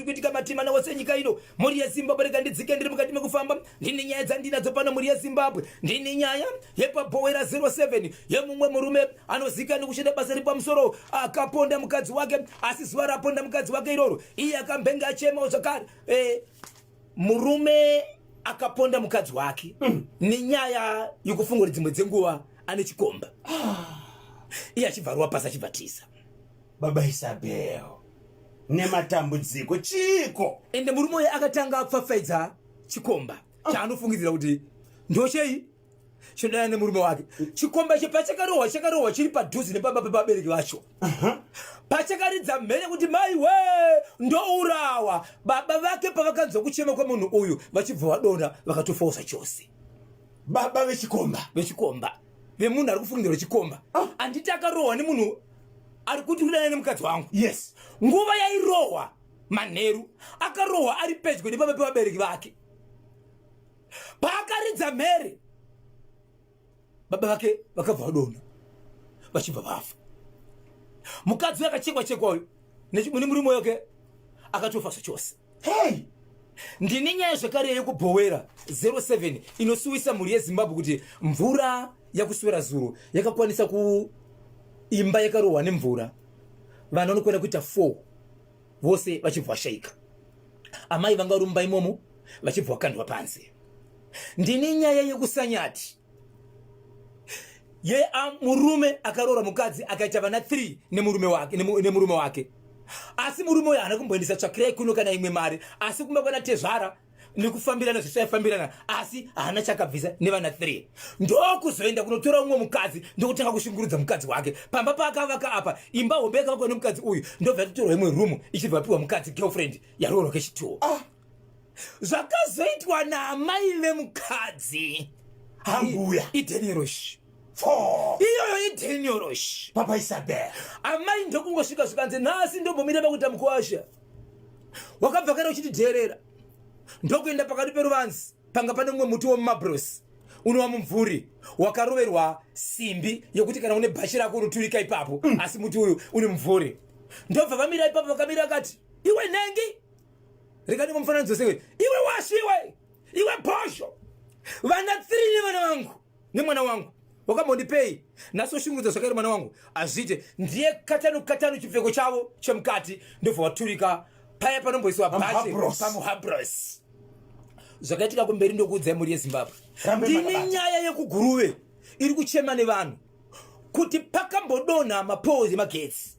zviri kuitika matima nawose enyika ino. Mhuri yeZimbabwe, rega ndidzike, ndiri mukati mekufamba. Ndine nyaya dzandinadzo pano, mhuri yeZimbabwe. Ndine nyaya yepaBhowera 07 yemumwe murume anozivikanwa nekushanda basa riri pamusoro, akaponda mukadzi wake. Asi zuva raponda mukadzi wake iroro, iye akambenge achemawo zvakare. Murume akaponda mukadzi wake nenyaya yekufunga kuti dzimwe dzenguva ane chikomba, iye achibva arova pasi, achibva tiza. Baba Isabel, nematambudziko, chiiko? Ende murume uyu akatanga apfapfaidza chikomba chaanofungidzira kuti ndochei chinodana nemurume wake. Chikomba icho pachakarohwa, chakarohwa chiri padhuze nepamba pevabereki vacho. Pachakaridza mhere kuti, "Mai we, ndourawa," baba vake pavakanzwa kuchema kwemunhu uyu, vachibva vadonha, vakatofawo zvachose. Baba vechikomba? Vechikomba, vemunhu ari kufungidzirwa chikomba. Handiti akarohwa nemunhu ari kuti kudana nemukadzi wangu? Yes. Nguva yairohwa manheru, akarohwa ari pedyo nepamba pevabereki vake. Paakaridza mhere, baba vake vakabva vadonha, vachibva vafa. Mukadzi uyu akachekwa chekwa uyu nemurume wake akatofa zvachose. Hey. Ndine nyaya zvakare yekubhowera 07 inosuwisa mhuri yeZimbabwe, kuti mvura yakuswera zuro yakakwanisa kuimba yakarohwa nemvura, vanhu vanokwana kuita 4 vose vachibva vashaika. Amai vanga vari mumba imomo vachibva vakandwa panze. Ndine nyaya yekusanyati yemurume akaroora mukadzi, akaita vana 3 nemurume wake, nemurume wake. Asi murume uyu haana kumboendesa tsvakirai kuno kana imwe mari, asi kumba kwana tezvara nekufambirana zvisaifambirana, asi haana chakabvisa nevana 3. Ndokuzoenda kunotora umwe mukadzi, ndokutanga kushungurudza mukadzi wake pamba paakavaka apa. Imba hombe yakavakwa nemukadzi uyu, ndobva yatotorwa imwe rumu, ichibva apiwa mukadzi, girlfriend yaroorwa kechituwo. Zvakazoitwa naamai vemukadzi Hambuya. Idangerous. Four. Iyoyo idangerous. Papa Isabel. Amai ndokungosvika, zvikanzi, "Nhasi ndombomira pakuita mukwasha wakabva kare uchitidherera." Ndokuenda pakati peruvanzi, panga pane mumwe muti wemumabrosi unova mumvuri wakaroverwa simbi yekuti kana une bhachi rako unoturika ipapo. Asi muti uyu une mumvuri. Ndobva vamira ipapo, vakamira, akati, "Iwe nhengi," rega ndingomufananidzo sewe, "iwe washi, iwe, iwe bhosho, vana 3 nevana vangu nemwana wangu wakambondipei? Nhasi woshungurudza zvakaita mwana wangu, hazviite." Ndiye katanu katanu chipfeko chavo chemukati, ndobva waturika paya panomboiswa bhachi. Pamuhabros. Pamuhabros. Zvakaitika kumberi ndokuudzai, mhuri yeZimbabwe. Rambe Ndine makabata. nyaya yekuGuruve iri kuchema nevanhu kuti pakambodonha mapoles emagetsi,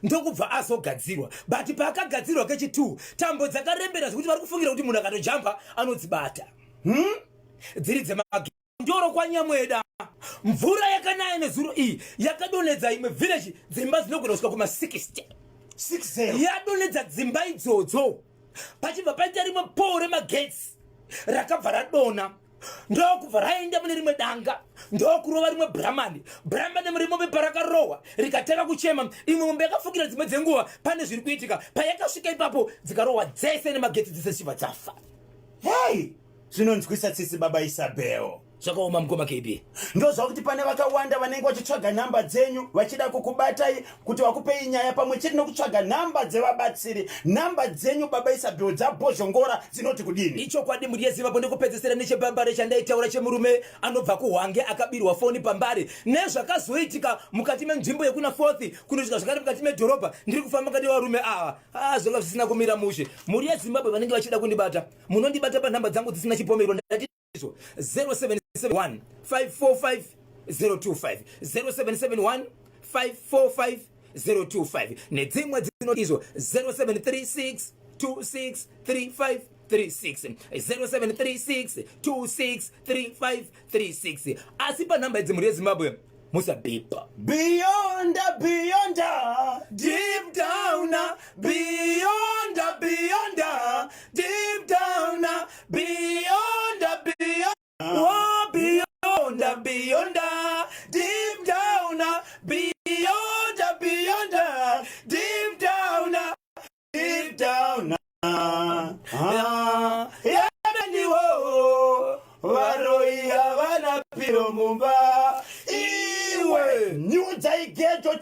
ndokubva azogadzirwa, but paakagadzirwa kechi2, tambo dzakarembera zvekuti vari kufungira kuti munhu akatojamba anodzibata, Dziri dzemagetsi. Ndoro kwaNyamweda, mvura yakanaya nezuro iyi yakadonhedza imwe village, dzimba dzinogona kusvika kuma60. 60. Yadonhedza dzimba idzodzo, pachibva paita rimwe pole remagetsi rakabva radonha, ndokubva raenda mune rimwe danga, ndokurova rimwe brahmani. Brahmani murimombe parakarohwa, rikatanga kuchema. Imwe mombe yakafukira dzimwe dzenguva pane zviri kuitika. Payakasvika ipapo, dzikarohwa dzese nemagetsi, dzese dzichibva dzafa. Hey, zvinonzwisa tsitsi, Baba Isabel. Zvakaoma, mukoma KB. Ndozva kuti pane vakawanda vanenge vachitsvaga nhamba dzenyu, vachida kukubatai kuti vakupei nyaya, pamwe chete nokutsvaga nhamba dzevabatsiri. Nhamba dzenyu, Baba Isabel, dzabhozhongora dzinoti kudini? Ichokwadi, mhuri yeZimbabwe. Ndikupedzisira nechepambare chandaitaura chemurume anobva kuHwange akabirwa foni pambare, nezvakazoitika mukati menzvimbo yekuna Fourth kunosvika zvakare mukati medhorobha. Ndiri kufamba mukati mevarume ava. Ah, zvanga zvisina kumira mushe, mhuri yeZimbabwe. Vanenge vachida kundibata, munondibata panhamba dzangu dzisina chipomero. Ndati izvo 0771 545 025, 0771 545 025, nedzimwe dzino izvo 0736 26 35 36, 0736 26 35 36. Asi panhamba idzi, mhuri yeZimbabwe, musabhipa. Beyond, beyond. Deep down, beyond, beyond, deep down, beyond, beyond. Oh, beyond, beyond, deep down, beyond, beyond, deep down. Deep down. Ah, yameniwo varoi havana piro mumba. Iwe nyudza igejo.